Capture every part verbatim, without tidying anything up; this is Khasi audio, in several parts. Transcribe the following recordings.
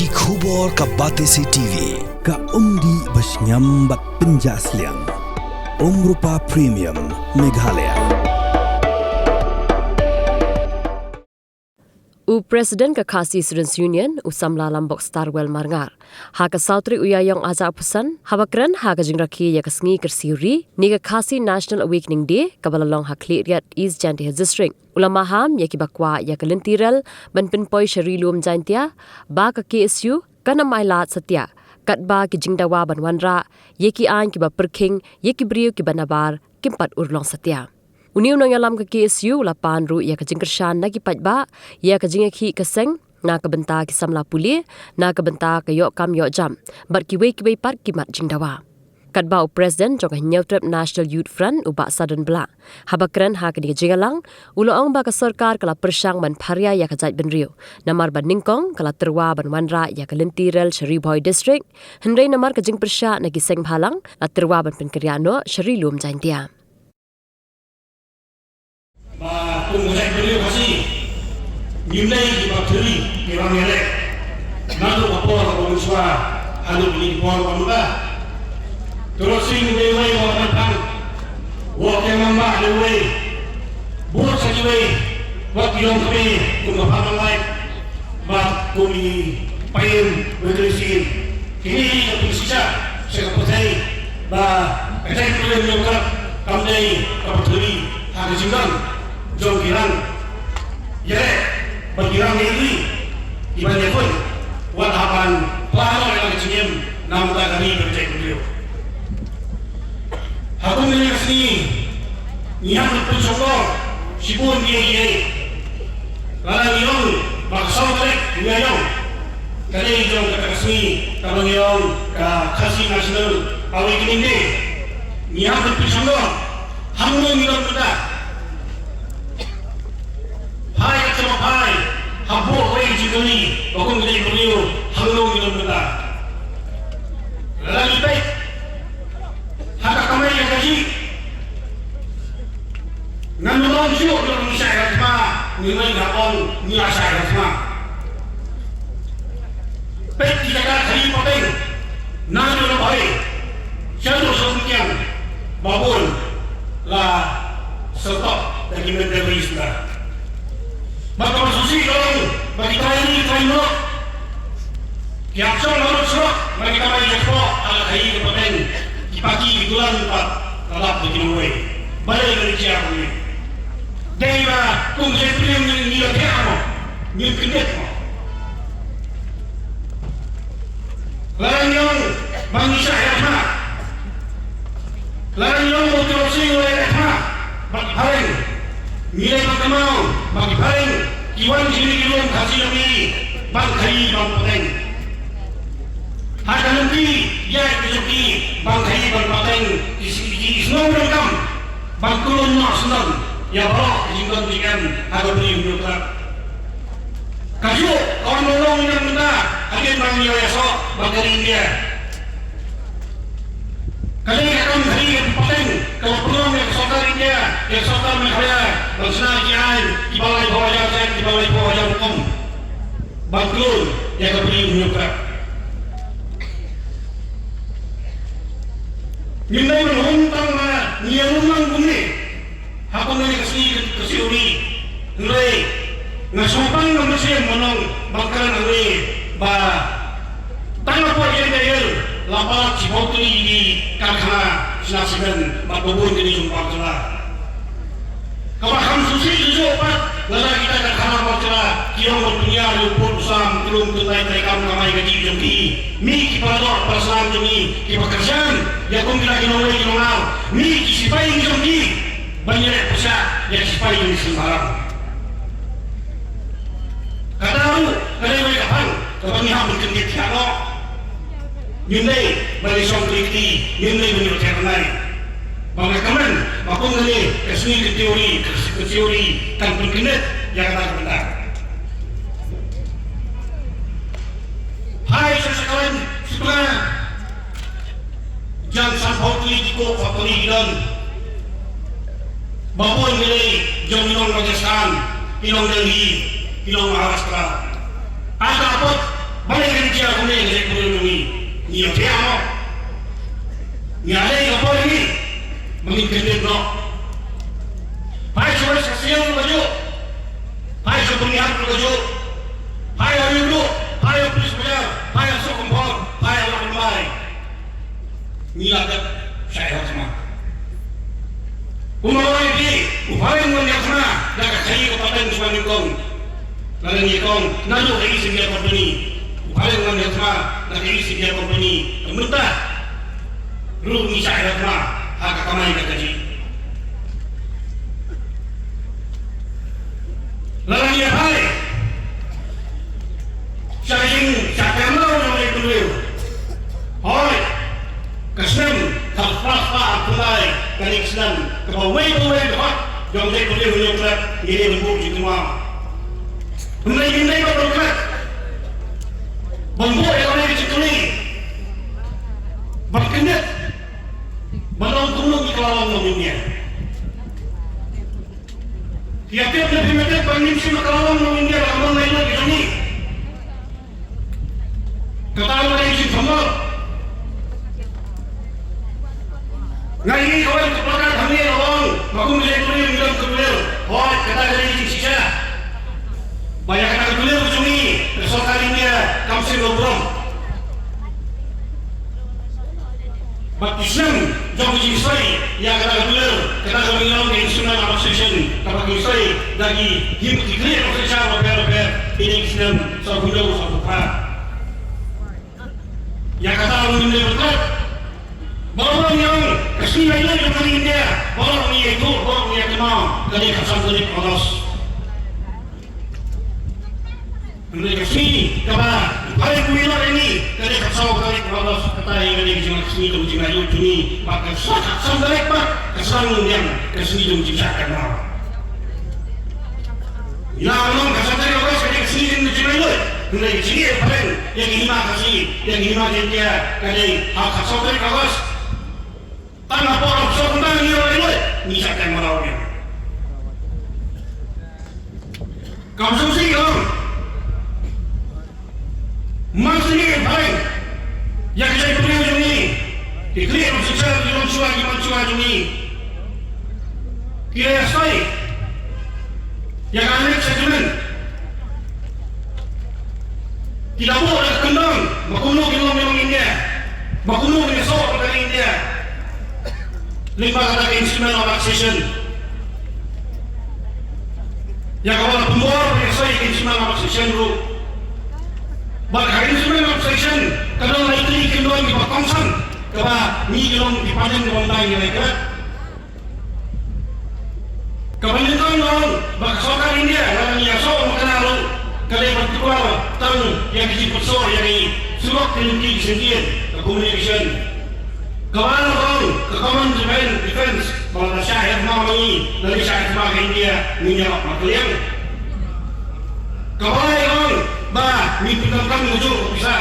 Ki khubor ka Batesi T V, ka umdih ba shngiam bad pynjah sliang. Umrupa Premium, Meghalaya. U President ka Khasi Students Union, u samla Lambok Starwell Marngar, ha ka saw tarik u Ïaïong arhajar arphew san, haba kren ha ka jingrakhe ïa ka sngi kyrsiew ri ne ka Khasi National Awakening Day, kaba la long ha Khliehriat, East Jaintia Hills District, u la maham ïa kiba kwah ïa ka lynti rel ban pynpoi sha Ri Lum Jaintia ba ka K S U kan ym ailad satia katba ki jingdawa ban wanrah ïa ki aiñ kiba pyrkhing ïa ki briew kiba nabar kim pat urlong satia. Une u nongïalam ka K S U u la pan ruh ïa ka jingkyrshan na ki paidbah ïa ka jingïakhih ka seng na ka bynta ki samla pule, na ka bynta ka ïoh kam ïoh jam bad kiwei kiwei pat ki mat jingdawa. Katba u President jong ka Hynñiewtrep National Youth Front, u Bah Sadon Blah, haba kren ha kane ka jingïalang, u la ong ba ka sorkar ka la pyrshang ban pharia ïa ka jaitbynriew, namar ba nyngkong ka la tyrwa ban wanrah ïa ka lynti rel sha Ri Bhoi District, hynrei namar ka jingpyrshah na ki seng bhalang, la tyrwa ban pynkynriah noh sha Ri Lum Jaintia. Ba kum ka jaitbynriew Khasi, ngim dei kiba thylli ki rang ïaleh. Naduh ka por kaba mynshuwa haduh kine ki por ba mynta, Tirot Sing u dei uwei u nongïalam, Woh Kiang Nangbah u dei uwei, bun sa kiwei, wat ki longkmie kum ka Phan Nonglait bad kum i Paiem Wickley Syiem. Kine ki la pynshisha sha ka pyrthei ba ka jaitbynriew Hynñiewtrep kam dei kaba thylli ha ka jingdon jong ki rang ïaleh bad ki rang ïaleh kiban ïakhun, wat hap ban pynlong ïa ka jingim na ka bynta ka ri bad ka jaitbynriew. Ha kum kane ka sngi ngi hap ban pynshongdor shibun kiei kiei. Lada ngi ong ba ka saw tarik u Ïaïong ka dei jong kata ka sngi kaba ngi ong ka Khasi National Awakening Day, ngi hap ban pynshongdor hangno ngi don mynta. Phai katba phai, hap buh wei ka jingkylli ba kum ka jaitbynriew hangno ngi don mynta. Lada ngi peit ha ka kamai ka kajih, ngan ym ong shuh ngi shah ïa ka thma, ngi ong ngi la shah ïa ka thma. Peit ki jaka khaïi pateng naduh na Bhoi shaduh sha Umkiang, ba bun la syrtok da ki Mandalay shuh. Bad kaba sngewsih ka long ba ki trai ri, ki trai muluk, ki hap shong halor surok bad ki kamai ki jaka ha ka khaïi ka pateng, ki paki ki dulan pat la dap da ki nongwei. Balei ngi jia kumne? Dei ba kum ka jaitbynriew ngi la thiah mo, ngim kyndit mo? Lada ngi ong ba ngi shah ïa ka thma, lada ngi ong ba u Tirot Sing u la ïa ka thma bad ki phareng, ngi dei ban kynmaw ba ki phareng ki wan shane ki lum Khasi jong ngi ban khaïi ban pateng. Ha ka lynti ïaid ka jong ki ban khaïi ban pateng, ki, ki, ki sngew donkam ban khlun noh syndon ïa baroh ka jingdon jingem ha ka Ri Hynñiewtrep. Kajuh ka wan long ïa mynta hadien ba ngi ïasoh bad ka ri India. Ka dei ka kam khaïi ka pateng kaba pynlong ïa ka sorkar India, ïa ka sorkar Meghalaya, ban shna ki aiñ kiba laiphew hajar shen, kiba laiphew hajar rukom ban khlun ïa ka Ri Hynñiewtrep. Ngim dei ban hum tang ba ngi ïalum lang kumne ha kane ka sngi kyrsiew ri. Hynrei nga sngewbang, nga mynsiem ban ong, ban kren hangne ba tang hapoh Jaintia Hills la palat shiphew tylli ki karkhana shna simen bad ba bun kine jong u paidbah jylla. Kaba kham sngewsih juh pat, lada kita ka karkhana palat jylla ki ong ban pynïar ïa u pud u sam, u klum, u tyllai, u treikam, kamai kajih jong ki. Mih ki paradoh parasnam jong ngi kiba kyrshan ïa kum kita ki nongwei ki nongar, mih ki sipai jong ki ban ïaleh pyrshah ïa ki sipai jong ki seng bhalang. Kata ruh ka dei kawei ka phang kaba ngi hap ban kyndit thiah noh. Ngim dei ban ïashong kti kti, ngim dei ban ïohthiah rngai. Ba nga kmen ba kum kane ka sngi kyrsiew ri, ka kyrsiew ri kan pynkyndit ïa kata ka bynta. Hai sha sha ka lain sutnga, jan sanphew tylli ki coke factory ki don. Ba bun ki dei jong ki nong Rajasthan, ki nong Delhi, ki nong Maharashtra. Ata apot balei kan Ngi ïoh thiah noh. Ngi ïaleh ïa ka por ngi. Ba ngin kyndit noh. Phai sha West Khasi Hills ruh kajuh. Phai sha Byrnihat ruh kajuh. Phai ha Ri Bhoi, phai ha Police Bazar, phai ha Sohkymphor, phai ha Lad Rymbai. Ngi la dep shah ïa ka thma. Kumba nga ong ïa phi, u Phareng u wan ïa ka thma da ka khaii ka pateng shuwa nyngkong. Lada ngi ong naduh ka East India Company, u Phareng u wan ïa ka thma da ka East India Company. Te mynta ruh ngi shah ïa ka thma ha ka kamai ka kajih. Lada ngi ïaphai sha ka jing, sha ka kamai jong ka jingkyrmen. Hooid, ka snem khatphra spah arphew lai ka dei ka snem kaba uwei pa uwei u dkhot jong ka jingkyrmen u ïoh klet, ngi dei ban buh jingkynmaw. Hynrei ngim dei ban buh klet, ban buh ïa kane ka jingkylli, ban kyndit, ban ong kumno ngi kylla long nongmihniang. Ïa tip ne phim tip ba ngim shym la kylla long nongmihniang ha ka mon laitluid ka jong ngi. Kata ruh ka dei ka jingthombor. Nga ïohi kawei ka placard hangne ka ong ba kum ka jingkylli ngi dang kylli. Hooid, kata ka dei ka jingshisha. Ba ïa kata ka kylli ka jong ngi ka sorkar India kam shym la burom. Bad ki snem jong ka jingsoi ïa kata ka duler, kata ka long ka instrument of taxation kaba ki soi da ki hima, ki khlieh taxation bapher bapher, ki dei ki snem sawphew hynñiew, sawphew phra. Ïa kata ruh ngim dei ban klet. Baroh ngi ong ka sngi laitluid jong ka ri India, baroh ngi ïathuh, baroh ngi ïakynmaw, ka dei ka san tarik August. Hynrei ka sngi kaba u Phareng u ïehnoh ïa ngi ka dei ka saw tarik August, kata hi ka dei ka jing, ka sngi jong ka jinglaitluid jong ngi, bad ka saw, ka san tarik pat ka sdang biang ka sngi jong ka jingshah kamai. Ngi la ong ka san tarik August ka dei ka sngi jong ka jinglaitluid, hynrei ka jingïeh u Phareng ïa ka hima Khasi, ïa ka hima Jaiñtia ka dei ha ka saw tarik August. Tang hapoh ka sawdong ngi ïoh ïa ngi shah teng mraw ngi. Kam sngewsih ïa u. Mar sngewsih ïa u Phareng ïa ka jaitbynriew jong ngi. Ki khlieh ruh shisha ki long shuwa, ki man shuwa jong ngi. Ki la ïa soi ïa ka Annex Agreement. Ki la buh da ka kyndon ba kumno kin long ïa ka India, ba kumno kin ïasoh ïa ka India lyngba kata ka instrument of taxation. Ïa kaba la pynbor ba ïasoi ïa ka instrument of taxation ruh. Bad ka instrument of taxation ka don lai tylli ki kyndon kiba kongsan, kaba ngi ki long ki paidbah kiba ym dei ngi la klet. Kaba nyngkong ka long ba ka sorkar India lada ngi ïasoh mynta ruh ka dei ban tuklar tang ïa ka jingpynsoh ïa ki surok, ki lynti, ki syngkien, ka communication. Kaba ar ka long ka common defense, defense, ba lada shah ïa thma ma ngi, lada shah ïa thma ka India, ngin ïarap markylliang. Kaba lai ka long ba ngin pyndonkam ka jur ka pisa.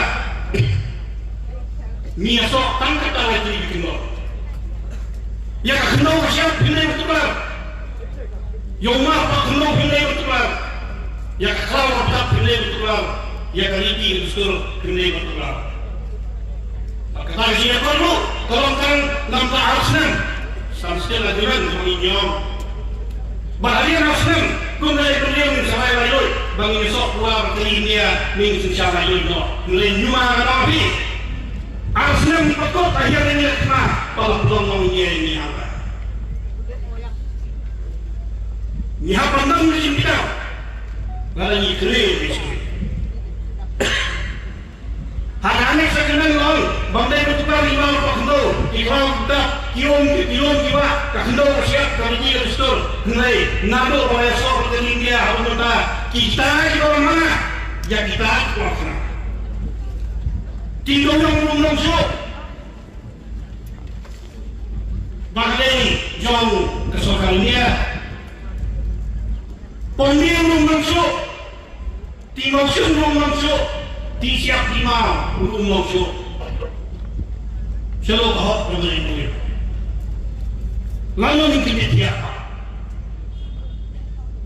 Ngi ïasoh tang kata lai tylli ki kyndon. Ïa ka khyndew ka shyiap phim dei ban tuklar. Ïa u mar bad khyndew phim dei ban tuklar. Ïa ka khlaw ka bthap phim dei ban tuklar. Ïa ka riti ka dustur phim dei ban tuklar. Bad kata ka jingïakor ruh ka long tang namar ar snem. Standstill agreement jong ngi, niam. Ba hadien ar snem, kumne kumne ngin sa rai laitluid, ba ngin ïasoh pura bad ka ri India, ngin sa rai laitluid noh. Hynrei ñiuma ka daw phi. Ar snem ba kut ka hiar ngi ïa ka thma, ba la pynlong nong India ïa ngi hangta. Ngi hap ban dang ngi jingpyndaw. Lada ngi kylli ngi jingpyndaw. Ha kane ka sha ka nang long, bym dei ban tuklar ïa ki mar bad khyndew, ki khlaw ki bthap, ki um, ki lum ki bah, ka khyndew ka shyiap, ka riti ka dustur, hynrei naduh ba la ïasoh ka ri India ha u mynta, kita kiba la manah, ïa kita kiba la manah. Ki dong dong dong shuh. Ba ka dei jong ka sorkar India. Pynbiang ruh ym dang shuh. Ti mawshun ruh ym dang shuh. Ti shyiap ti maw ruh ym dang shuh. Shalor ka hok jong ka jaitbynriew. Lano ngin kyndit thiah.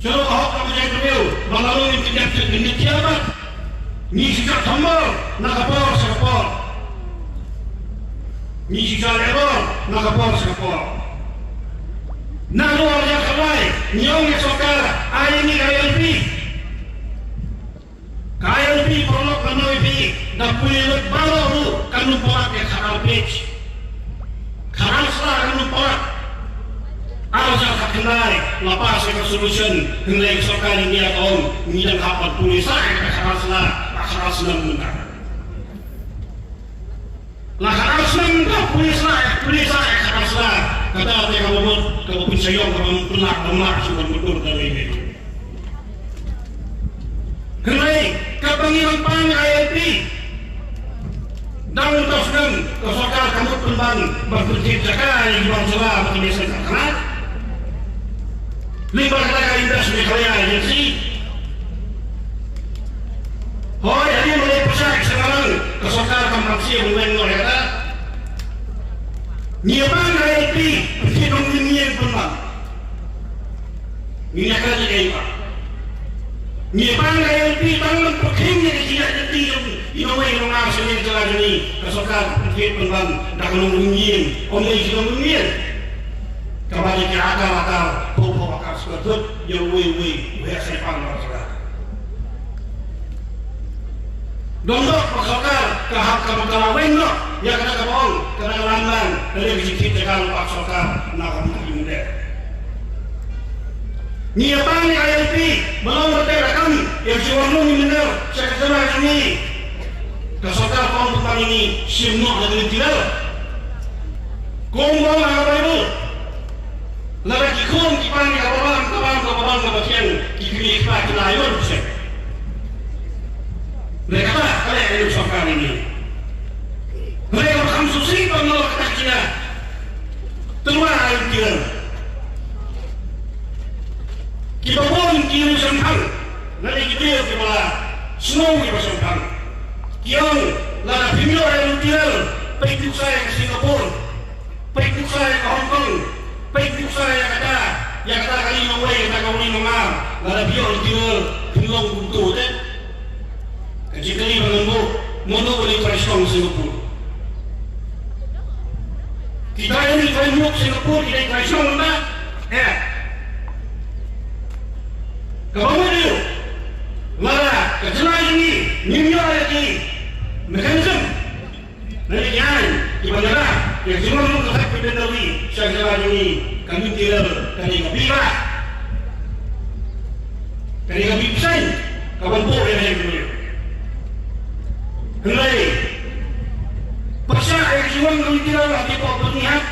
Shalor ka hok jong ka jaitbynriew. Ba lano ngin kyndit, kyndit thiah bad. Ngi shu shah thombor na ka por sha ka por. Ngi shu sha lehbor na ka por sha ka por. Naduh ar hajar khatlai ngi ong ïa ka sorkar ai ïa ngi ka I L P. Ka I L P paralok, ka nongïalam da pule lut baroh ruh kan ym palat ïa ka khadar page. Khadar sla kan ym palat. Ar hajar khatkhyndai la pass ïa ka solution, hynrei ka sorkar India ka ong ngi dang hap ban pule sla ïa ka khadar sla, ka khadar snem mynta. La ka ar snem ka pule sla, pule sla, ka ar sla. Kata te kaba mut, kaba pynshai ïong, kaba pynlah, kaba mah shuh ban mutdur da lei lei. Hynrei kaba ngi wan pan I L P, dang mynta snem ka sorkar ka mut pynban ban pynthied jaka ïa ki bangla ba ki mesen ka khanat. Lyngba kata ka Invest Meghalaya Agency. Hooid, hadien ba la pyrshah ki seng alang, ka sorkar kam pang siem weng noh ïa kata. Ngi ïa pan ka I L P, pynthie nongmihkhmat pynban. Ngi ïa ka jingïa ba ngi ïa pan ka I L P tang ban pyrkhing ïa ka jingïa jati jong i nongwei nongwei sha ïing sha la jong ngi. Ka sorkar pynthie pynban da ka nongmihkhmat, ym dei shi nongmihkhmat. Kaba dei ki akar akar, phew phew akar square foot, ïa uwei uwei, uwei ha saipan ba sdang. Dong dok ba ka sorkar ka hap ka ba ka la weng noh ïa kata kaba ong, kata ka lam lang, ka dei ka jingthied jaka lypa ka sorkar na ka bynta ki mynder. Ngi ïa pan ïa I L P ba long ba te rakam ïa ka jingwan nong ki mynder sha ka jylla jong ngi. Ka sorkar ka ong ba ngi shim noh na ka lynti lel. Kum ba ong ha ka Baibl. Lada ki khun ki pan ïa kaba bam, kaba bam, kaba bam, kaba thiang, ki kmie ki kpa ki la ïoh ruh shen. Hynrei kata ka leh ïa u sorkar ïa ngi. Hynrei kaba kham sngewsih ban ong kata ka jingïa. Tynrai ïa ki rem. Kiba bun ki riew shemphang, lane ki briew kiba la sngew kiba shemphang, ki ong lada phim ïoh ïa u lynti lel, peit nuksa ïa ka Singapore. Peit nuksa ïa ka Hong Kong, peit nuksa ïa kata, ïa kata ka ri nongwei, kata ka ri nongar, lada phi ïoh lynti lel, phin long kumto te. Ka jingkylli ba ngan buh, mano ba dei trai shnong Singapore? Kita ïa ngi trai muk Singapore, kita ïa trai shnong mynta. Eh. Kaba mut ïa u, lada ka jylla jong ngi, ngim ïoh ïa ki mechanism. Lane ki aiñ kiban ïarap ïa ka jinglong jong ka thait ka bynta ri sha ka jylla jong ngi, ka lynti lel ka dei kaba bha, ka dei kaba bha shisha kaban buh ïa ka jingkyrmen. Hynrei pyrshah ïa ka jinglong ka lynti lel ha ki pop pynïaid.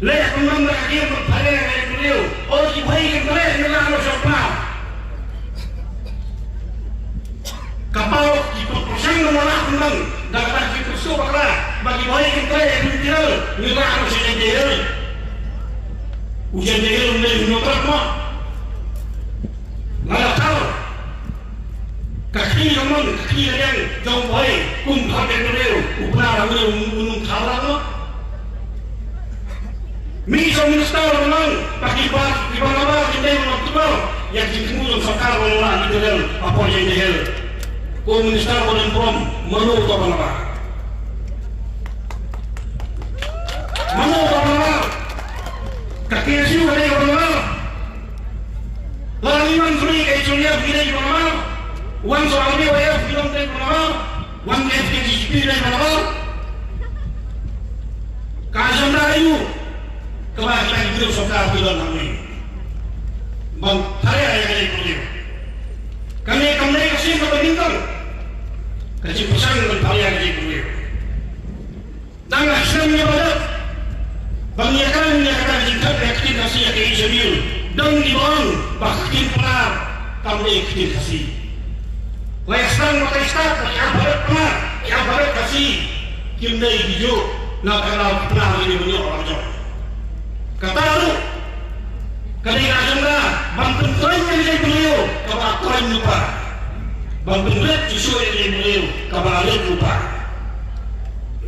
Leh pynban da ka ktien ban pynlong ïa ki briew. O ki bhoi ki briew ngi lah noh sha pynlong. Ka paw ki pynpyrshang ban lah pynban da kata ki pynsuh bakla ba ki bhoi ki briew ngi lah noh sha ïing jahil. U ïing jahil um dei u nongtrei mo. Lada thar ka kti ka mon, ka kti ka liang jong u bhoi kum u Bhoi Jack Briew, u Bnai Ramew, u nongthaw lang mo. Mih sha u minister ba nang, ba ki ba, ki ba nabar, ki dei ban tukor ïa ki jingthmu jong sorkar ba nang la ki dei hapoh jong ki hel. Ko minister ba don burom, mano uta ba nabar? Mano uta ba nabar? Ka K S U ka dei ka ba nabar? Lada ngi wan free ka H Y F ngi dei ban lamar, wan sha R B Y F ngi dei ban lamar, wan F K J G P ngi dei ban lamar. Ka agenda aïu kaba kita ki briew sorkar ki don hangne ban pharia ïa ka jaitbynriew? Kane kam dei ka sien kaba nyngkong ka jingpyrshang ban pharia ïa ka jaitbynriew. Tang ha snem ïa ba dep ba ngi ïa kren ïa kata ka jingthep ïa ka ktien Khasi ha ka H M U. Don kiba ong ba ka ktien Pnar kam dei ka ktien Khasi. La ïa sdang ba ka stad ba ki alphabet Pnar, ki alphabet Khasi kim dei kijuh na ka daw ki Pnar lane ban ïoh ba jong. Kata ruh ka dei ka agenda ban pynkhlaiñ ïa ka jaitbynriew kaba la khlaiñ lypa, ban pynrit shuh shuh ïa ka jaitbynriew kaba la rit lypa.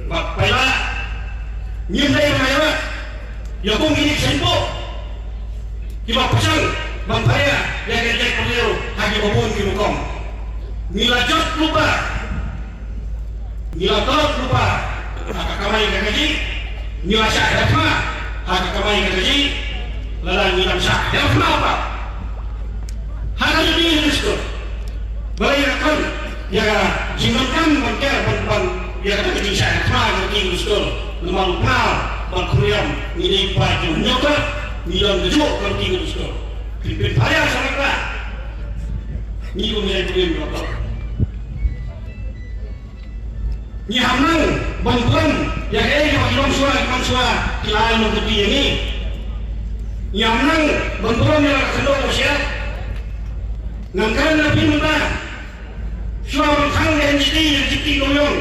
Bad paidbah, ngim dei ban ïa ïa kum kine ki seiñ poh kiba pyrshang ban pharia ïa ka jaitbynriew ha kiba bun ki rukom. Ngi la jot lypa. Ngi la tlot lypa ha ka kamai ka kajih, ngi la shah hep ma ha ka kamai ka kajih, lada ngi la shah hep ma pa ha ka jingim skul. Balei ka khun ïa ka jingdonkam ban ker ban ban ïa ka jingshah hep ma ka jingim skul. Namar lypa ban khuriam ngi dei pa jong ngi ka ngi don ka juk ka jingim skul. Pynpynpaya sa ka ngi kum ïa ka jingim. Ngi hap nang ban burom ïa kaei kaba ki longshuwa ki longshuwa ki la ai long kti ïa ngi. Ngi hap nang ban burom ïa la ka khyndew ka shyiap. Ngan kren na phi mynta. Shuwa ban khang ka N G T ïa ka jingkti longïong,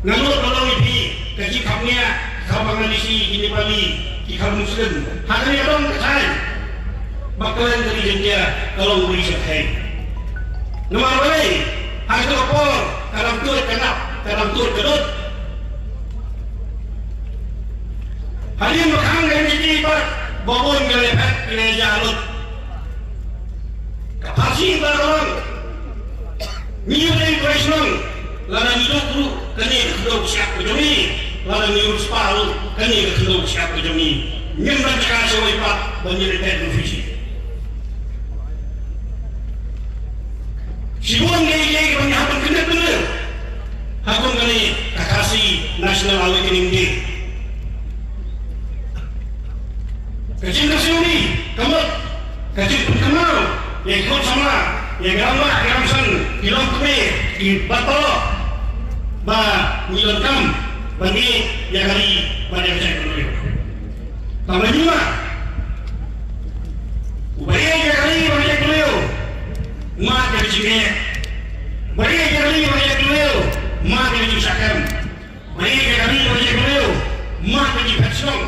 nga nud ban ong ïa phi ka jingkhapngiah ka Bangladeshi, ki Nepali, ki khap Muslim ha kane ka dong ka thaiñ. Ba kren ka ri India ka long ri sha thaiñ. Namar balei? Ha kato ka por ka dang tuid ka nap, ka dang tuid ka dud. Hadien ba khang ka N G T pat ba bun ka leh phet ki leh ja lut. Ka Parsi ba ka long. Ngi ïoh dei West Nong, lada ngi duk ruh kane ka khyndew ka shyiap ka jong ngi, lada ngi riewspah ruh kane ka khyndew ka shyiap ka jong ngi. Ngim don jaka shawei pat ban ïa ïaid bad Fiji. Shibun ngi ïa ban ïa ban kynduh kynduh ha kum kane ka Khasi National Awakening Day. Ka jingkyrsiew ri ka mut ka jingpynkynmaw ïa ki khun samla, ïa ki rangbah ki rangsan, ki longkmie, ki bato, ba ngi donkam ban ïeit ïa ka ri bad ïa ka jaitbynriew. Tang ba ngi ma uba ïeit ïa ka ri bad ka jaitbynriew, mad ïa ka jingeh. Uba ïeit ïa ka ri bad ka jaitbynriew, mad ïa ka jingshah kem. Ba ïeit ïa ka ri bad ka jaitbynriew, mad ka jingphet shnong.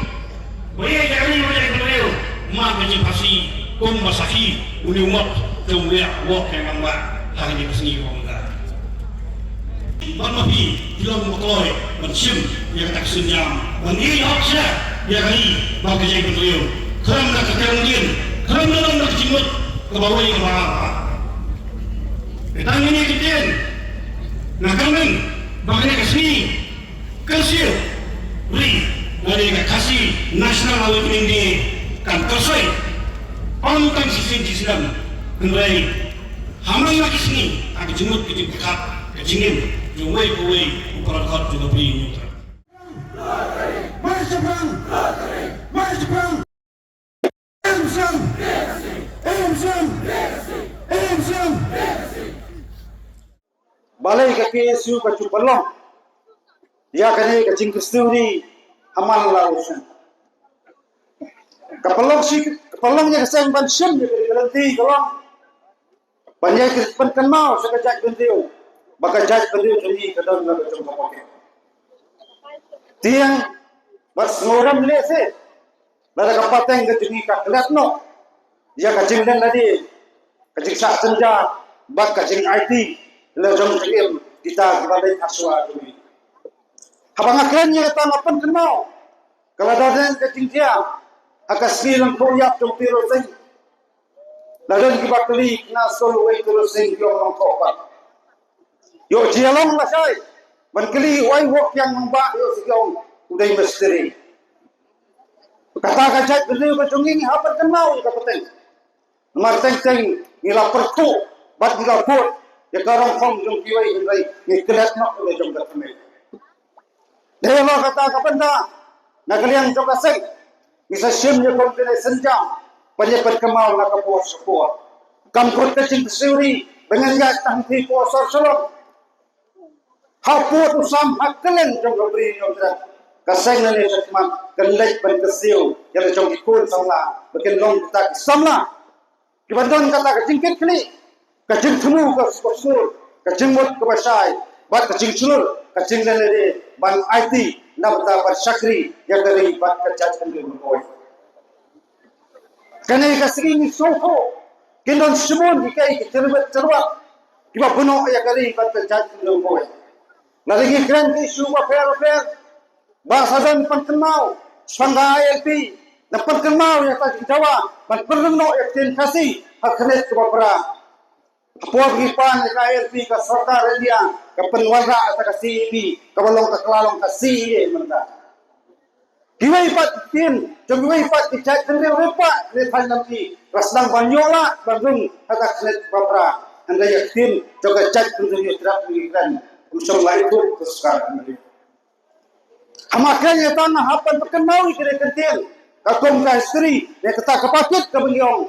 Ba ïeit ïa ka ri bad ka jaitbynriew, mad ka jingphasi. Kumba sakhi une u mot jong u riewkhuid ka rangbah ha kane ka sngi kaba mynta. Bad ma phi, phi long ba kloi ban shim ïa kata ka sienjam ban ïehnoh sha ïa ka ri bad ka jaitbynriew. Khlem da ka kyndit, khlem da long da ka jingmut kaba wei kaba ar. Te tang ïa kine ki ktien nga kyrmen ba kane ka sngi kyrsiew ri lane ka Khasi National Awakening Day kan kyrsoi ym tang shisien shisnem, hynrei ha man la ki sngi ha ka jingmut ka jingpyrkhat ka jingim jong uwei pa uwei u para dkhot jong ka Bri Hynñiewtrep. March shaphrang! March shaphrang! Em shem! Em shem! Em shem! Balei ka K S U ka ju pynlong ïa kane ka jingkyrsiew ri ha man la u seng? Ka pynlong shi, ka pynlong ïa ka seng ban shim ïa ka ri ka lynti ka long ban ïa ka pynkynmaw sha ka jaitbynriew ba ka jaitbynriew jong ngi ka don la ka jong ka poket. Tieng bad sngewrem lehse lada ka pateng ka jong ngi ka klet noh ïa ka jinglen lade, ka jingshah synja bad ka jingaiti la jong jingim kita kiba leit ha shuwa jong ngi. Haba nga kren ïa kata nga pynkynmaw ka la dang don ka jingjia ha ka sngi Lyngkhuh Ïap jong Pyrshah Sing. La don kiba kylli kane sngewbha wei Pyrshah Sing ïong Lyngkhuh pat. Ïoh jia long lashai ban kylli wei Woh Kiang Nangbah ïoh sing ïong u dei mistri. Kata ka jaitbynriew ka jong ngi ngi hap ban kynmaw ïa ka pateng. Namar teng teng ngi la pyrkhu bad ngi la bud ïa ka rong khong jong kiwei hynrei ngi klet noh ïa jong ka thymmei. Dei halor kata ka bynta na ka liang jong ka seng ngi sa shim ïa kum kine ki sienjam ban ïa pynkynmaw na ka por sha ka por. Kam kut ka jingkyrsiew ri ba ngin ïaid tang hangtei por sor shalong. Ha pud u sam ha kylleng jong ka Bri Hynñiewtrep ka seng lane ka khmat kan leit ban kyrsiew ïa la jong ki khun samla ba kin long kita ki samla kiban don kata ka jingkitkhlieh, ka jingthmu kaba sur, ka jingmut kaba shai bad ka jingshlur ka jingleh lade ban aiti na bynta ban shakri ïa ka ri bad ka jaitbynriew. Kane ka sngi ngi sngewthuh kin don shibun kiei kiei ki jingmut jingwad kiba bynnoh ïa ka ri bad ka jaitbynriew. Lada ngi kren ki issue bapher bapher ba sa don pynkynmaw shaphang ka I L P, da pynkynmaw ïa ka jingdawa ban pynrem noh ïa ka ktien Khasi ha ka khyrnit kaba phra. Hapoh ki pan ka I L P ka sorkar India ka pynwanrah ïa ka C A A, kaba long ka kylla long ka C A A mynta. Kiwei pat ki ktien jong kiwei pat ki jaitbynriew ruh pat ne than nam ki, la sdang ban ïoh lad ban rung ha ka khlieh bapra. Hynrei ïa ki ktien jong ka jaitbynriew ïa trap ngi kren, ym shym la ïathuh ka sorkar India. Haba kren ïa tang hap ban pynkynmaw ïa ki kyntien ka kum ka history ne kata ka pakit kaba ngi ong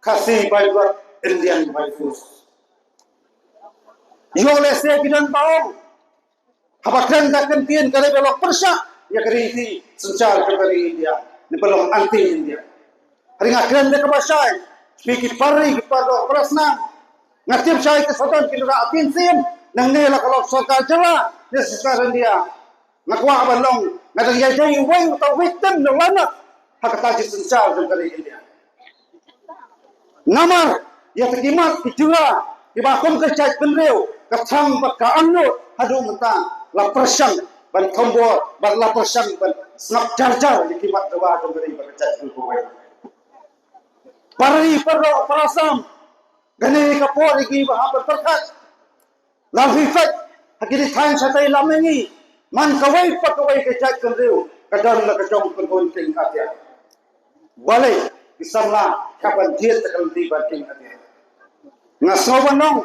Khasi by birth, Indian by force. Ïoh lehse ki don ba ong haba kren da ka ktien ka dei ba long pyrshah ïa ka riti synshar jong ka ri India ne ba long anti India. Hynrei nga kren da kaba shai, sha ki para ri ki para doh para snam. Nga tip shai ki sa don ki lura ap ïa sien, nangne la ka long sorkar jylla ne sorkar India. Nga kwah ban long, nga dang ïai dei uwei uta u victim na lana ha kata ka jingsynshar jong ka ri India. Namar ïa ki mat ki jura kiba kum ka jaitbynriew, ka thang bad ka angnud haduh mynta la pyrshang ban thombor bad la pyrshang ban sngap jar jar ïa ki mat kiba jong ka ri bad ka jaitbynriew. Para ri para doh para snam, kane ka por ïa ki ba hap ban pyrkhat. Lada phi peit ha ki thaiñ shatai lam ngi, man kawei pa kawei ka jaitbynriew ka don la ka jong ka bun king atiar. Balei ki samla ki hap ban jied da ka lynti ban king atiar? Nga sngew ban ong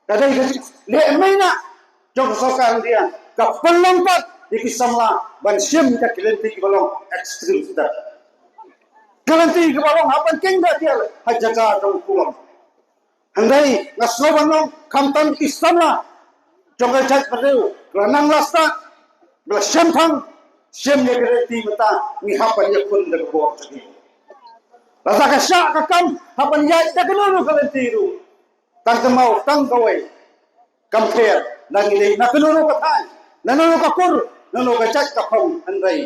ka dei ka jingleh mynta jong ka sorkar India ka pynlong pat ïa ki samla ban shim ïa ki lynti kiba long extreme step. Ki lynti kiba long hap ban king da atiar ha jaka jong u khulom. Hynrei nga sngew ban ong khamtam ki samla jong ka jaitbynriew, la nang la stad, ba la shemphang, shem ïa ka lynti mynta, ngi hap ban ïakhun da ka bor jong ngi. Lada ka shah ka kam, hap ban ïaid da kano kano ka lynti ruh. Tang kynmaw tang kawei. Kam pher, na ngi dei na kano kano ka thaiñ, na kano kano ka kur, na kano kano ka jait ka phong, hynrei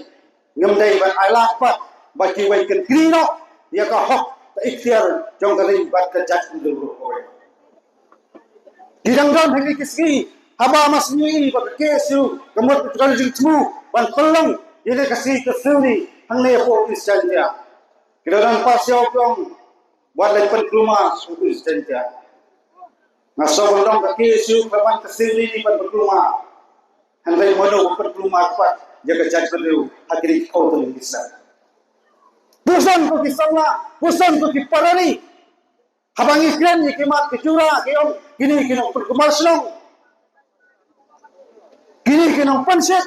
ngim dei ban ailad pat ba kiwei kin kri noh ïa ka hok ka iktiar jong ka ri bad ka jaitbynriew ruh kawei. Ki dang don ha kine ki sngi, haba ma shu ïohi ba ka K S U ka mut ka jingthmu ban pynlong ïa ka sngi ka suri hangne hapoh East Jaintia. Ki dang don pass ïa u pyong wat leit pynkulmar sha u East Jaintia. Nga sngew ban ong ka K S U ka ban ka suri ni ban pynkulmar. Hynrei mano ba pynkulmar pat ïa ka jaitbynriew ha kine ki khaw tylli ki snem? Puson ko ki samla, puson ko ki para ri. Haba ngi kren ïa ki mat ki jura ki ong kine ki nongpynkulmar shnong, kine ki nongpynshit.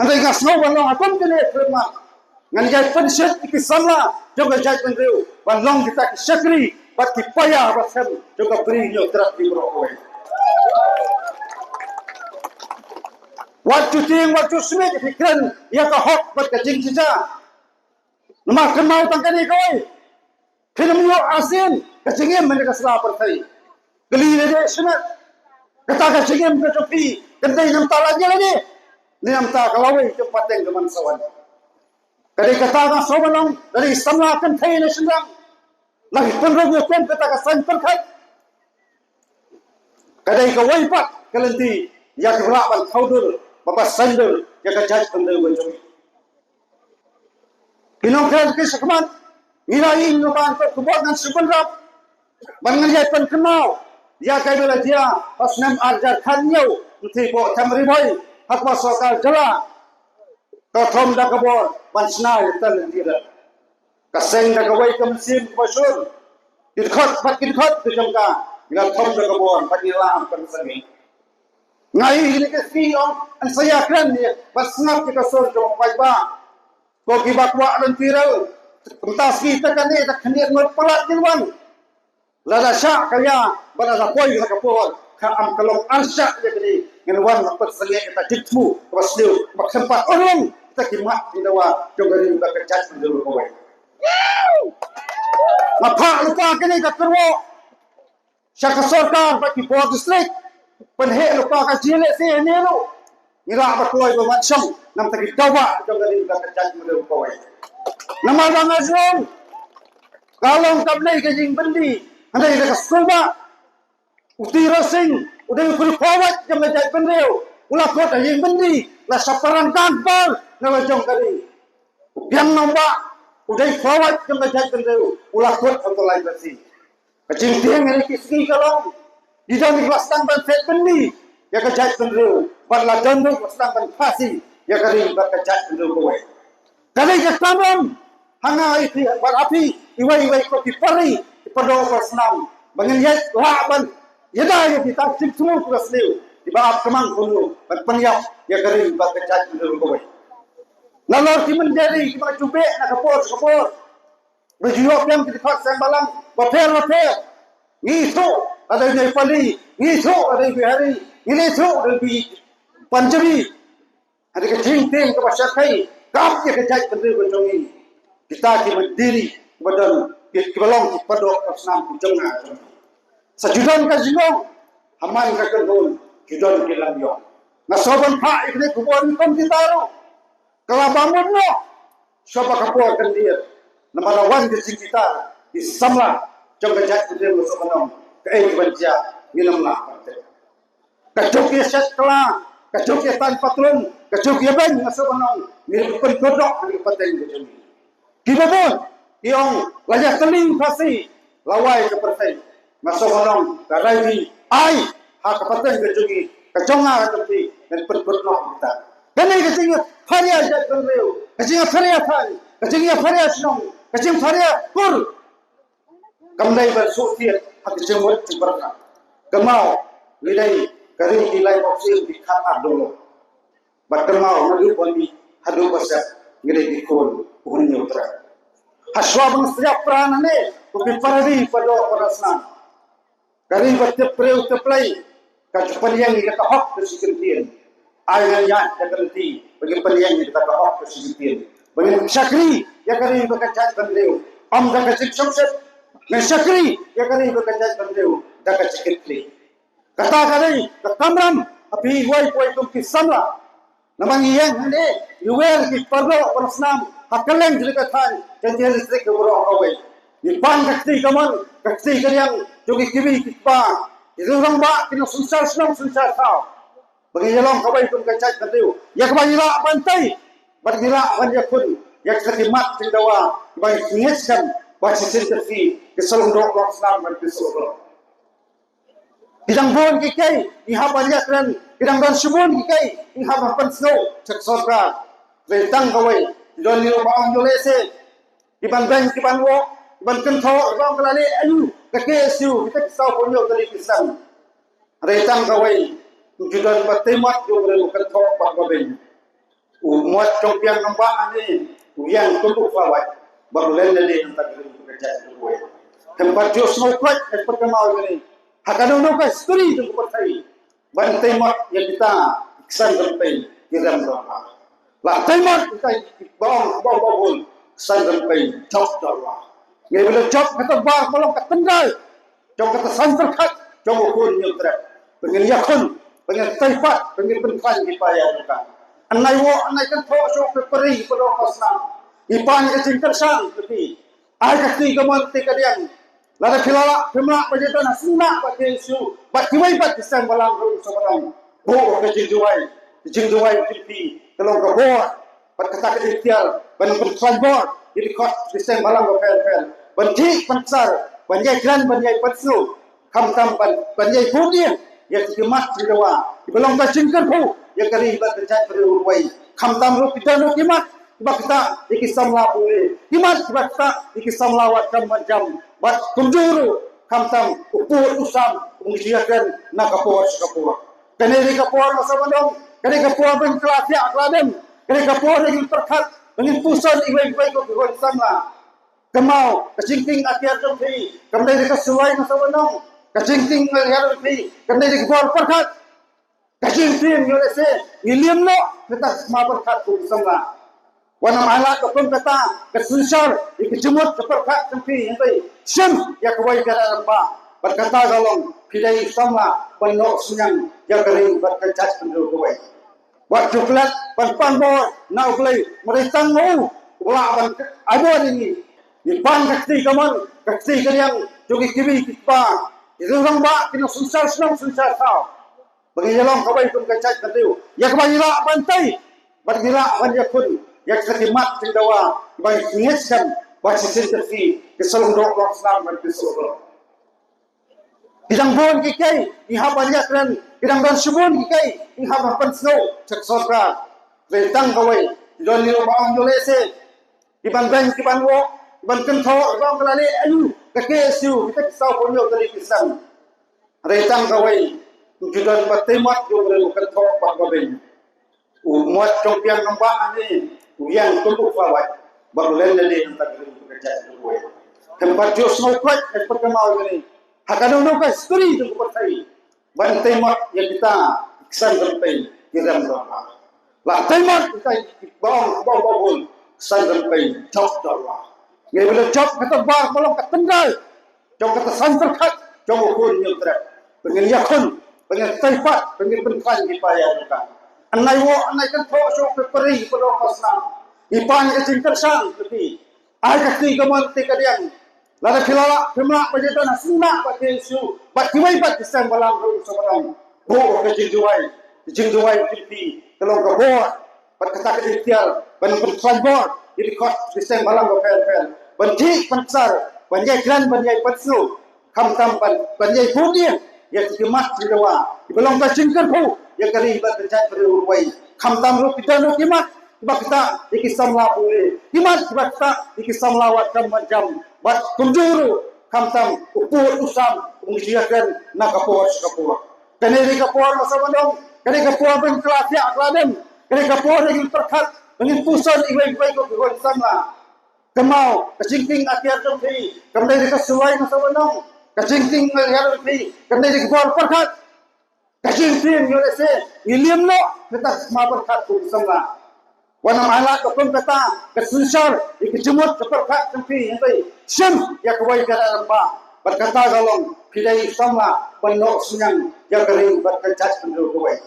Hynrei nga sngew ban long ha kum kine ki khlem mat ngan ïai pynshit ïa ki samla jong ka jaitbynriew ban long kita ki shakri bad ki paidbah sem jong ka Bri Hynñiewtrep baroh kawei. Wat ju tieng, wat ju smiej, phi kren ïa ka hok bad ka jingjia. Namar kynmaw tang kane kawei. Phin ym ïoh arsien ka jingim mynta ka sla pyrthei. Kylli lade shane. Kata ka jingim ka jong phi kan dei namar la ïa lade ne namar ka lawei jong pateng ka man sa wan. Ka dei kata ka sawalong, ka dei samla kynthei ne shynrang. La ki pynrung ïa kem kata ka saiñ pyrkhat. Ka dei kawei pat ka lynti ïa ka lah ban khawdur ba ba saiñdur ïa ka jaitbynriew ka jong ngi. Ki nongkren ki shakhmat, ngi la ïeng ban pynkhubor ngan shu bynrap ban ngan ïai pynkynmaw ïa ka ba la jia ha snem ar hajar khathynñiew, ngi thei bok them ri bhoi ha ka sorkar jylla. Ka thom da ka bor ban shna ïa ka lynti. Ka seng da kawei ka mynsiem kaba shun. Ki dkhot bad ki dkhot ka jong ka, ngi la thom da ka bor bad ngi la am pynsangeh. Nga ïohi kine ki sngi ong yn sa ïakren ïa bad sngap ïa ka sur jong u paidbah. Ko kiba kwah lynti rel, mynta sngi te kane te khyndiat ngut palat kin wan. Lada shah ka ïa bad lada poi la ka por, ka am ka long arshah ïa kane. Ngan wan la pynsangeh ïa ka jingthmu kaba sniew ba khlem pat urlong ïa ki mat ki dawa jong ka ri bad ka jaitbynriew kawei. Nga phah lypa kane ka kyrwoh sha ka sorkar bad ki bor district, pynheh lypa ka jingïalehse ne ruh. Ngi lah ba kloi ba wan shong namar ki dawa jong ka ri bad ka jaitbynriew kawei. Namar ba nga jrong ka long ka blei ka ïing byndi, hynrei da ka skulbah. U Tiro Sing u dei u kyrpad jong ka jaitbynriew, u la kut ha ïing byndi la sha parang kang par na la jong ka ri. U Biang Nongbah u dei kyrpad jong ka jaitbynriew, u la kut ha u Tolai Basi. Ka jingtieng ha kine ki sngi ka long, ki don kiba sdang ban set bynta ïa ka jaitbynriew, bad la don ruh kiba sdang ban phasi ïa ka ri bad ka jaitbynriew kawei. Ka dei ka kamram ha nga, ïa phi bad ha phi, iwei iwei ko ki para ri, ki para doh para snam, ba ngin ïaid lah ban ïada ïa kita ki jingsngew kiba sniew, kiba ap kamang kumno ban pynïap ïa ka ri bad ka jaitbynriew kawei. Nalor ki mynder ri kiba ju beh na ka por sha ka por, ba ju ïoh biang ki dkhot seng balang bapher bapher. Ngi ithuh lada dei Nepali, ngi ithuh lada dei Bihari, ngi ithuh lada dei Punjabi. Hynrei ka jingtieng kaba shyrkhei ka ap ïa ka jaitbynriew ka jong ngi. Kita ki mynder ri kiba don, ki, kiba long ki para doh para snam ki jong nga jong phi. Sa ju don ka jinglong, ha man ka kynhun ju don ki longïong. Nga sngew ban phah ïa kane ka khubor kum kita ruh. Ka la bamut noh shuwa ba ka por kan dier. Namar la wan ka jingbitar, ki samla jong ka jaitbynriew, nga sngew ban ong, kaei kaban jia ngim lah ban tip. Ka juk ïa shet kylla, ka juk ïa tan patlun, ka juk ïa beiñ, nga sngew ban ong, ngi la pynkut noh ha ka pateng ka jong ngi. Kiba bun ki ong, la ïatylli phasi, la wai ka pyrthei. Nga sngew ban ong, ka rai hi, ai ha ka pateng ka jong ngi, ka jong nga ka jong phi, ngan pynkut noh ïa kita. Kane ka jingïapharia jaitbynriew, ka jingïapharia thaiñ, ka jingïapharia shnong, ka jingpharia kur, kam dei ban shu thied ha ka jingmut jingpyrkhat. Kynmaw, ngi dei ka ri ki lai bok sien ki khat ar dolop. Bad kynmaw, naduh ba mih haduh ba sep, ngi dei ki khun u Hynñiewtrep. Hashwa ban syiap pra nangne, ko ki para ri para doh para snam, ka ri ba tip briew tip Blei, ka ju pynïeng ïa ka hok ka shi kyntien. Ai ngan ïaid da ka lynti ba ngin pynïeng ïa ka hok ka shi kyntien, ba ngin shakri ïa ka ri bad ka jaitbynriew, ym da ka jingshongshit. Ngin shakri ïa ka ri bad ka jaitbynriew da ka jingkitkhlieh. Kata ka dei ka kamram ha phi iwei pa iwei kum ki samla. Namar ngi ïeng hangne, ngi wer ki para doh para snam ha kylleng jong ka thaiñ Jaintia Hills District baroh kawei. Ngi pan ka kti kamon, ka kti kadiang jong ki kiwi ki kpa, ki rangbah, ki nongsynshar shnong synshar thaw, ba ngin ïalong kawei kum ka jaitbynriew ïa kaba ngi lah ban tei bad ngi lah ban ïakhun ïa kita ki mat jingdawa ba ngi ngeit skhem ba shisien ka sngi ki sa long doh long snam bad ki sa long doh. Ki dang bun kiei kiei ngi hap ban ïakren, ki dang don shibun kiei kiei ngi hap ban pynsngew sha ka sorkar. Hynrei tang kawei, ki don ïa u ba ong ïoh lehse, ki ban beiñ, ki ban woh, ki ban kynthoh, ki ban ong ka la leh aïu ka K S U, kita ki saw phew hynñiew tylli ki seng. Hynrei tang kawei, ki don ba tei mot ïa u briew u kynthoh bad ba beiñ. U mot jong biang nongbah hangne u ïeng kum u khawai bad u len lade nangta ka ri ka jaid ka ruwai. Hem pat ju sngewkhwai, eh, pat kynmaw ïa kane. Ha kano kano ka history jong ka pyrthei ban tei mot ïa kita ki ksan rympei ki rem dohkha. La tei mot kita ki ba ong ba ong ba bun ksan rympei jop dohkha. Ngi ba la jop kata bar ba long ka tynrai jong kata san pyrkhat jong u khun Hynñiewtrep. Ba ngin ïakhun, ba ngin tei pat, ba ngin pynkhlaiñ ki paia jong ka. Yn ai woh, yn ai kynthoh sha u phi para ri para doh para snam. Ngi pan ka jingkyrshan ka phi. Ai ka kti kamon kti kadiang. Lada phi la lah, phim lah ban ïadon ha seng bad K S U bad kiwei pat ki seng balang ruh, sngewbha ban ong, buh ka jingduwai, ka jingduwai jong phi ka long ka bor. Bad kata ka ikhtiar ban pynkhlaiñ bor ïa ki kot ki seng balang bapher bapher, ban thik ban ksar, ban ïai kren ban ïai pynsngew, khamtam ban, ban ïai pynïeng ïa ki mat jingdawa kiba long ka jingkyrkhu ïa ka ri bad ka jaid ka ri ruwai. Khamtam ruh ki don ruh ki mat kiba ktah ïa ki samla pule, ki mat kiba ktah ïa ki samla wad kam wad jam, bad kumjuh ruh khamtam u pud u sam u ngi ju ïakren na ka por sha ka por. Kane dei ka por, nga sngewbha ban ong, kane ka por ban kylla thiah kylla dem. Kane ka por ba ngin pyrkhat, ba ngin puson iwei pa iwei ko ki khun samla. Kynmaw, ka jingtieng atiar jong phi kam dei da ka suloi, nga sngewbha ban ong. Ka jingtieng atiar jong phi kam dei da ka bor pyrkhat. Ka jingtieng ïoh lehse ngi liam noh kata ka sma pyrkhat kum ki samla. Wat nym ai lad ba kum kata ka synshar ïa ka jingmut ka pyrkhat jong phi, hynrei shim ïa kawei ka rangbah. Bad kata ka long, phi dei samla ban noh synñiang ïa ka ri bad ka jaitbynriew kawei. Wat ju klet ban pan bor na U Blei, ma dei tang ma u uba lah ban ai bor ïa ngi. Ngi pan ka kti kamon, ka kti kadiang jong ki kiwi ki kpa, ki rangbah, ki nongsynshar shnong synshar thaw, ba ngin ïalong kawei kum ka jaitbynriew ïa kaba ngi lah ban tei bad ngi lah ban ïakhun ïa kita ki mat jingdawa ba ngi ngeit skhem ba shisien ka sngi ki sa long doh long snam bad ki sa long doh. Ki dang bun ki kei, ngi hap ban ïakren, ki dang don shibun ki kei, ngi hap ban pynsngew sha ka sorkar. Hynrei tang kawei, ki don lei ba ong ïoh lehse, ki ban beiñ, ki ban woh, ki ban kynthoh, ki ban kylla leh aïu ka K S U, kita ki saw phew hynñiew tylli ki seng. Hynrei tang kawei, ki don ba tei mat ïa u briew u kynthoh bad ba beiñ. U Mot Jong Piang Nambah ne u Yang Kum U Fa Wai, ba u len ne dei nang tak rim ka jait ka ruwai. Hem pat ju sngew kwai, hem pat kynmaw ne ha ka nong nong ka history jong ka pyrthei. Ban tei mat ïa kita ki san rem pei ki rem dor la. La tei mat kita ki bong bong bong bong san rem pei jop dor la. Ngi bela jop kata bar ka long ka tendal. Jong kata san pyrkhat jong u khun ñiewtrep. Ba ngin ïakhun, ba ngin tei pat, ba ngin pynkhlaiñ ki paia jong ka. Anai wo, anai kan tho sho pe peri pa do ka snam. Ngi pan ka jingkyrshan ka ti. Ai ka ti ka mon ti ka diang. Lada phi la lah, phim lah ba ïadon ha sngewbha ba K S U bad kiwei pat ki seng balang ruh sa balang. Buh ka jingduwai, ka jingduwai jong phi ka long ka bor. Bad kata ka ikhtiar ban pynkhlaiñ bor ïa ki khot ki seng balang bapher bapher, ban thik ban ksar, ban ïai kren ban ïai pynsngew, khamtam ban ban ïai bun ïa ïa ki mat ki dawa kiba long ka jingkyrkhu ïa ka ri bad ka jaitbynriew ruwai. Khamtam ruh ki don ruh ki mat kiba ktah ïa ki samla pule, ki mat kiba ktah ïa ki samla wad kam wad jam. Bad kumjuh ruh khamtam u pud u sam u ngi ïakren na ka por sha ka por. Kane dei ka por, ma sawdong, kane ka por ban kylla thiah kylla dem. Kane ka por ba ngin pyrkhat, ba ngin puson iwei pa iwei ko ki khun samla. Kynmaw, ka jingtieng atiar jong phi kam dei da ka suloi, ma sawdong. Ka jingtieng atiar jong phi kam dei da ka bor pyrkhat. Ka jingtieng, ïoh lehse ngi liam noh kata ka sma pyrkhat kum samla. Wat nym ai lad ba kum kata ka synshar ïa ka jingmut ka pyrkhat jong phi, hynrei shim ïa kawei ka rangbah. Bad kata ka long, phi dei samla ban noh synñiang ïa ka ri bad ka jaitbynriew kawei.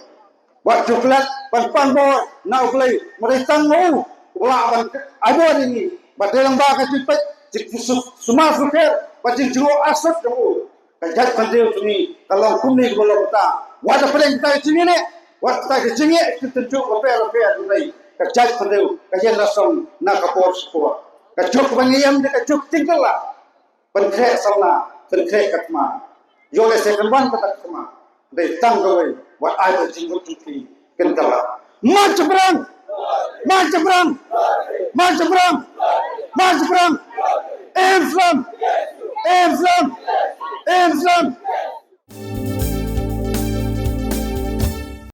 Wat ju klet ban pan bor na U Blei, ma dei tang ma u uba lah ban ai bor ïa ngi. Bad dei lang ba ka jingpeit, jingsumar sukher bad jingjngoh arsut jong u. Ka jaitbynriew jong ngi ka long kumne kaba long kata. Wat da pdeng kita ki jingïaleh, wat kita ki jingeh ki tynjuh bapher bapher, hynrei ka jaitbynriew ka ïeng rasong na ka por sha ka por. Ka juk ba ngi ïeng dei ka juk jingkylla. Pynkhreh samla, pynkhreh ka thma. Ïoh lehse kan wan kata ka thma, dei tang kawei, wat ai ba jingmut jong phi kan kylla. March Jingpyrshang! March Jingpyrshang! March Jingpyrshang! March Jingpyrshang! Im slem! Im slem! Im slem!